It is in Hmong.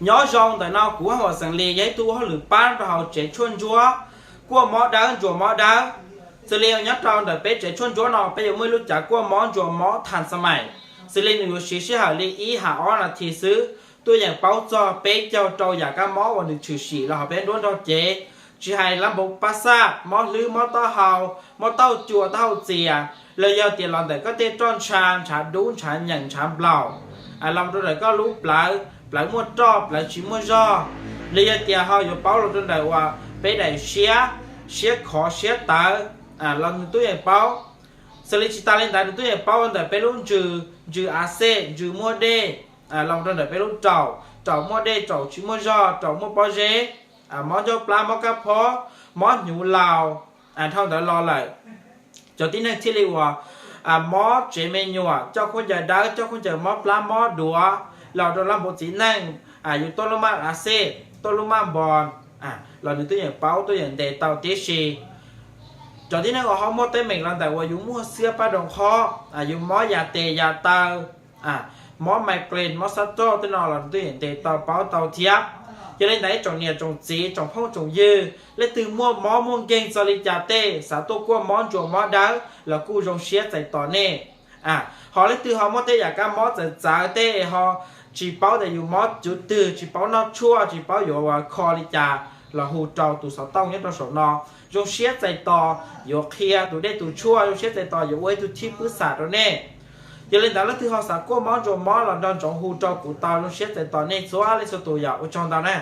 Nyob zoo ntawm no kuv Huas Xeem Lis yog ib tug ua hauj lwm pab rau hauv tsev tshuaj ntsuab kuaj mob dawb ntsuas mob dawb. Xws li nyob rau ntawm peb tsev tshuaj ntsuab no peb yuav muaj ib lub cav kuaj mob ntsuas mob thas xa mais, xws li nws yuav siv sij hawm li ib hab ob nas this xwb, tuaj yeem paub txog peb caug rau yam kab mob uas nws tshwm sim los hauv peb nruab nrog cev, tsis hais lab npauv pab xaj, mob hlwb, mob taub hau, mob taub cua taub hau txias, los yog tias los ntawm koj tej roj ntsha, ntshav dub, ntshav nyeem, ntshav nplaum, los rau ntawm koj lub plawv, plawv muaj roj, plawv tsis muaj zog, los yog tias ho yuav paub los rau ntawm uas peb daim siab, siab khov siab tawv, los nws tuaj yeem paub. Xws li tsis tas li ntawd nws tuaj yeem paub ntawm peb lub ntsws, ntsws a xej, ntsws muaj dej, los rau ntawm peb lub raum, raum muaj dej, raum tsis muaj zog, raum muaj pob zeb, mob ncauj plab, mob kab phob, mob hnyuv laus, dhau ntawd los lawm. Cov tib neeg thiaj li uas mob tsev me nyuam, coj khaub ncaws dawb, coj khaub ncaws mob plab mob duav, los rau lab npauv txiv neej, yus tuaj lub maj a xej, tuaj lub maj npos, los nws tuaj yeem paub, tuaj yeem ntes tau tib si. Cov tib neeg uas ho muaj teeb meem los ntawm uas yus muaj xiab pab rau qhov, yus mob yas tes yas taw, mob migraine, mob xab roj tej no los nws tuaj yeem ntes tau paub tau thiab. Yog li ntawd ib tsoom niam tsoom txiv, tsoom phooj tsoom ywg, leej twg muaj mob muaj nkeeg txog li cas tej xav tuaj kuaj mob ntsuas mob dawb los kuj zoo siab txais tos nej. Ho leej twg ho muaj tej yam kab mob txawv txawv tej ho tsis paub tias yus mob cuv twg, tsis paub noj tshuaj, tsis paub yuav kho li cas los hu rau tus xov tooj nyob rau saum no. Zoo siab txais tos yuav qhia tus dej tus tshuaj, zoo siab txais tos yuav ua ib tug thib pwb xam rau nej. Yog li ntawd leej twg ho xav kuaj mob ntsuas mob los nrog ntsoov hu rau kuv tau, zoo siab txais tos nej txhua leej txhua tus, yog ua tsaug ntau na.